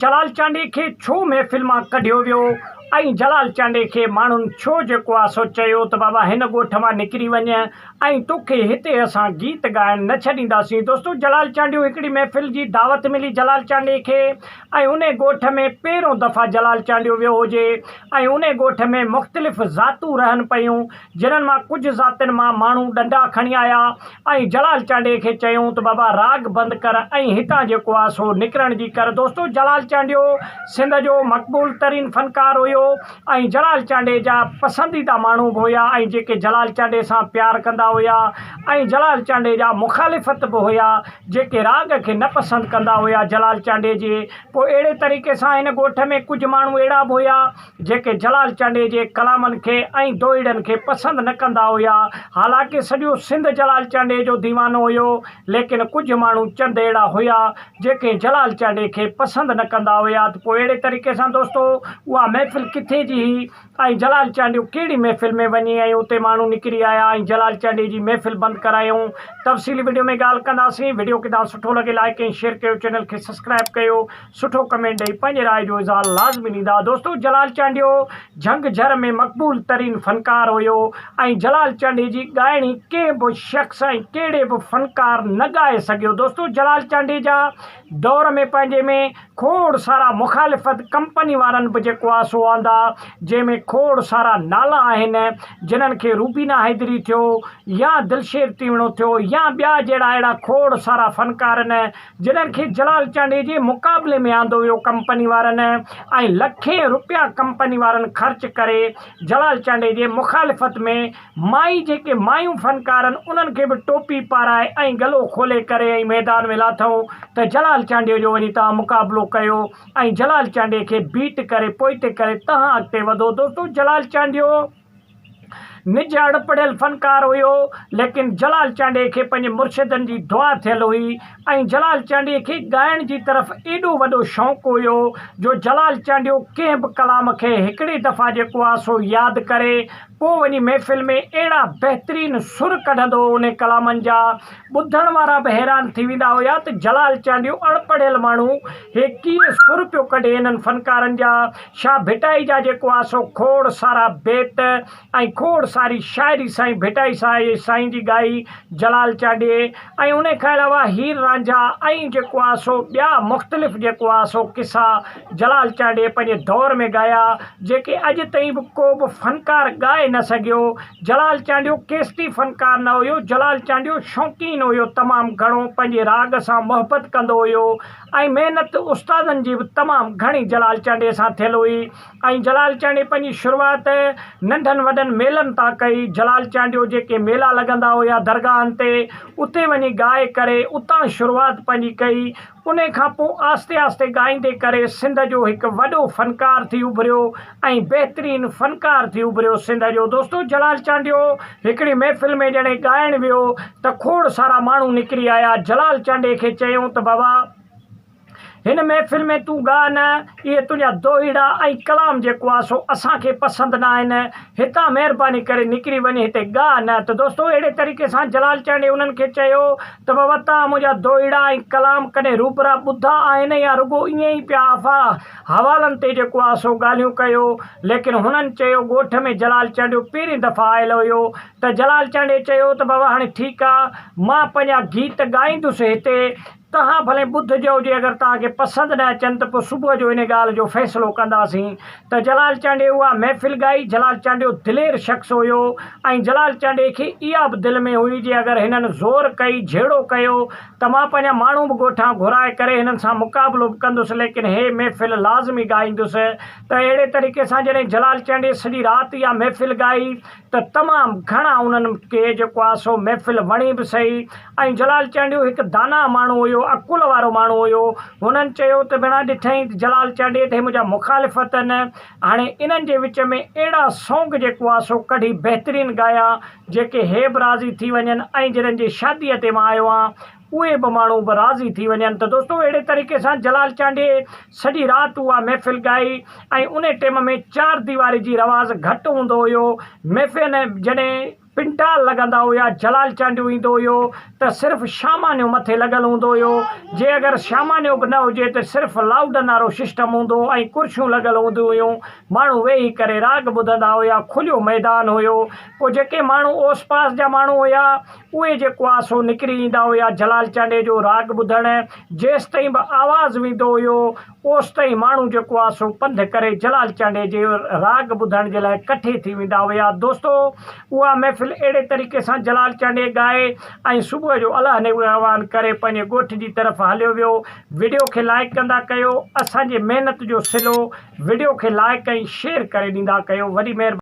جلال چانڊيي کي ڇو محفل مان ڪڍيو ويو ۽ جلال چانڊيي کي ماڻهن ڇو جيڪو آ سو چيو ته بابا هن ڳوٺ مان نڪري وڃ ۽ توکي هتي اسان گيت ڳائڻ نه ڇڏينداسين دوستو جلال چانڊيو هڪڙي محفل جي دعوت ملي جلال چانڊيي کي ۽ انهي ڳوٺ ۾ پهريون دفعا جلال چانڊيو ويو هجي ۽ انهي ڳوٺ ۾ مختلف ذاتون رهن پيون جنھن مان ڪجهه ذاتين مان ماڻهو ڏنڊا کڻي آيا ۽ جلال چانڊيي کي چيائون ته بابا راڳ بند ڪر ۽ هتان جيڪو آ سو نڪرڻ جي ڪر دوستو جلال چانڊيو سنڌ جو مقبول ترين فنڪار هيو ۽ جلال چانڊيي جا پسنديده ماڻهو به هيا ۽ جيڪي جلال چانڊيي سان پيار ڪندا هيا ۽ جلال چانڊيي جا مخالفت به هيا جيڪي راڳ کي نه پسند ڪندا هيا جلال چانڊيي جي پوء اهڙي طريقي سان هن ڳوٺ ۾ ڪجهه ماڻهو اهڙا به هيا جيڪي جلال چانڊيي جي ڪلامن کي ۽ دوهيڙن کي پسند نه ڪندا هيا. حالانڪه سڄو سنڌ جلال چانڊيي جو ديوانو هيو، ليڪن ڪجهه ماڻهو چند اهڙا هيا، جيڪي جلال چانڊيي کي پسند نه ڪندا هيا ته پوء اهڙي طريقي سان دوستو اها محفل ڪٿي جي هئي ۽ جلال چانڊيو ڪهڙي محفل ۾ وڃي ۽ اتي ماڻهو نڪري آيا ۽ جلال چانڊيي جي محفل بند ڪرايائون تفصيلي وڊيو ۾ ڳالهه ڪنداسين وڊيو ڪٿان سٺو لڳي لائيڪ ۽ شيئر ڪيو چينل کي سبسڪرائب ڪيو سٺو ڪمينٽ ڏئي پنهنجي راء جو اظهار لازمي ڏيندا دوستو جلال چانڊيو جهنگ جهر ۾ مقبول ترين فنڪار هيو ۽ جلال چانڊيي جي ڳائڻي ڪنهن به شخص ۽ ڪهڙي به فنڪار نه ڳائي سگهيو دوستو جلال چانڊيي جا دور ۾ پنهنجي ۾ کوڙ سارا مخالفت ڪمپني وارن به جيڪو آ سو آندا جنهن ۾ کوڙ سارا نالا آهن جنھن کي روبينا حيدري ٿيو يا دلشير تيوڻو ٿيو يا ٻيا جهڙا اهڙا کوڙ سارا فنڪارن جنھن کي جلال چانڊيي جي مقابلي ۾ آندو ويو ڪمپني وارن ۽ لکين روپيا ڪمپني وارن خرچ ڪري جلال چانڊيي جي مخالفت ۾ مائي جيڪي مايون فنڪارن انھن کي به ٽوپي پارائي ۽ گلو کولي ڪري ۽ ميدان ۾ لاٿئون ته جلال چانڊيو جو وڃي توھان مقابلو ڪيو ۽ جلال چانڊيي کي بيٽ ڪري پوئتي ڪري توھان اڳتي وڌو دوستو جلال چانڊيو نج اڻ پڙهيل فنڪار هيو، ليڪن جلال چانڊيي کي پنهنجي مرشدن جي دعا ٿيل هئي ۽ جلال چانڊيي کي ڳائڻ جي طرف ايڏو وڏو شوق هيو جو جلال چانڊيو ڪنهن به ڪلام کي هڪڙي دفعا جيڪو آ سو ياد ڪري پوء وڃي محفل ۾ اهڙا بهترين سر ڪڍندو هو انهي ڪلامن جا ٻڌڻ وارا به حيران ٿي ويندا هيا ته جلال چانڊيو اڻ پڙهيل ماڻهو هي ڪيئن سر پيو ڪڍي انهن فنڪارن جا شاهه ڀٽائي جا جيڪو آ سو کوڙ سارا بيت ۽ کوڙ ساري شاعري سائين ڀٽائي سائين جي ڳائي جلال چانڊيي ۽ انهي کان علاوه هير رانجها ۽ جيڪو آ سو ٻيا مختلف جيڪو آ سو قصا جلال چانڊيي پنهنجي دور ۾ ڳايا جيڪي اڄ تائين به ڪو به فنڪار ڳائي نه سگهيو جلال چانڊيو ڪيسٽي فنڪار نه هيو جلال چانڊيو شوقين هيو تمام گهڻو پنهنجي راڳ سان محبت ڪندو هيو ۽ محنت استادن جي به تمام گهڻي جلال چانڊيي سان ٿيل هئي ۽ جلال چانڊيي پنهنجي شروعات ننڍن وڏن ميلن تان ڪئي جلال چانڊيو جيڪي ميلا لڳندا هيا درگاهن تي اتي وڃي ڳائي ڪري اتان شروعات پنهنجي ڪئي انهي کان پوء آهستي آهستي ڳائيندي ڪري سنڌ جو هڪ وڏو فنڪار ٿي اڀريو ۽ بهترين فنڪار ٿي اڀريو سنڌ جو دوستو جلال چانڊيو هڪڙي محفل ۾ ڄڻي ڳائڻ ويو ته کوڙ سارا ماڻهو نڪري آيا جلال چانڊيي کي چيائون ته بابا هن محفل ۾ تون ڳاء نه اهي تنهنجا دوهيڙا ۽ ڪلام جيڪو آ سو اسان کي پسند نه آهن هتان مهرباني ڪري نڪري وڃ هتي ڳاء نه ته دوستو اهڙي طريقي سان جلال چانڊيي انهن کي چيو ته بابا توهان منهنجا دوهيڙا ۽ ڪلام ڪڏهن روبرا ٻڌا آهن يا رڳو ائين ئي پيا افواهه حوالن تي جيڪو آ سو ڳالهيون ڪيو ليڪن هنن چيو ڳوٺ ۾ جلال چانڊيو پهرين دفعا آيل هيو ته جلال چانڊيي چيو ته بابا هاڻي ٺيڪ آ مان پنهنجا گيت ڳائيندس هتي توهان ڀلي ٻڌجو جي اگر توهان کي پسند نه اچن ته پوء صبح جو ان ڳالهه جو فيصلو ڪنداسين ته جلال چانڊيي اها محفل ڳائي جلال چانڊيو دلير شخص هيو ۽ جلال چانڊيي کي اها به دل ۾ هئي جي اگر هنن زور ڪئي جهيڙو ڪيو ته مان پنهنجا ماڻهو به ڳوٺان گهرائي ڪري هنن سان مقابلو به ڪندس ليڪن هي محفل لازمي ڳائيندس ته اهڙي طريقي سان جڏهن جلال چانڊيي سڄي رات اها محفل ڳائي ته تمام گهڻا انهن کي جيڪو آهي سو محفل وڻي به سهي ۽ جلال چانڊيو هڪ داناء ماڻهو هيو عقل وارو ماڻهو هيو هنن چيو ته ڀيڻا ڏٺئين ته جلال چانڊيي ته هي منهنجا مخالفت آهن هاڻي انهن جي وچ ۾ اهڙا سونگ جيڪو آهي سو ڪڍي بهترين ڳايان جيڪي هي به راضي ٿي وڃن ۽ جنھن جي شاديء تي مان آيو آهيان اهي به ماڻهو به راضي ٿي وڃن ته دوستو اهڙي طريقي سان جلال چانڊيي سڄي رات اها محفل ڳائي ۽ انهي ٽيم ۾ چار ديواري جي رواز گهٽ هوندو هيو محفل جڏهن. پنڊال لڳندا هيا، جلال چانڊيو ايندو هيو ته صرف شامانيو مٿي لڳل هوندو هيو، جي اگر شامانيو به نه هجي ته صرف لائوڊن وارو سسٽم هوندو هو ۽ ڪرسيون لڳل هونديون هيون، ماڻهو ويهي ڪري راڳ ٻڌندا هيا، کليو ميدان هيو، پوء جيڪي ماڻهو اوس پاس جا ماڻهو هيا اهي جيڪو آ سو نڪري ايندا هيا جلال چانڊيي جو راڳ ٻڌڻ، جيستائين به آواز ويندو هيو اوستائين ماڻهو جيڪو آ سو پنڌ ڪري جلال چانڊيي جي راڳ ٻڌڻ جي لاء ڪٺي ٿي ويندا هيا. دوستو اها محفل اهڙي طريقي سان جلال چانڊيي ڳائي ۽ صبح جو الله نگهبان ڪري پنهنجي ڳوٺ جي طرف هليو ويو. وڊيو کي لائيڪ ڪندا ڪيو اسان جي محنت جو صلو وڊيو کي لائيڪ ۽ شيئر ڪري ڏيندا ڪيو وڏي مهرباني.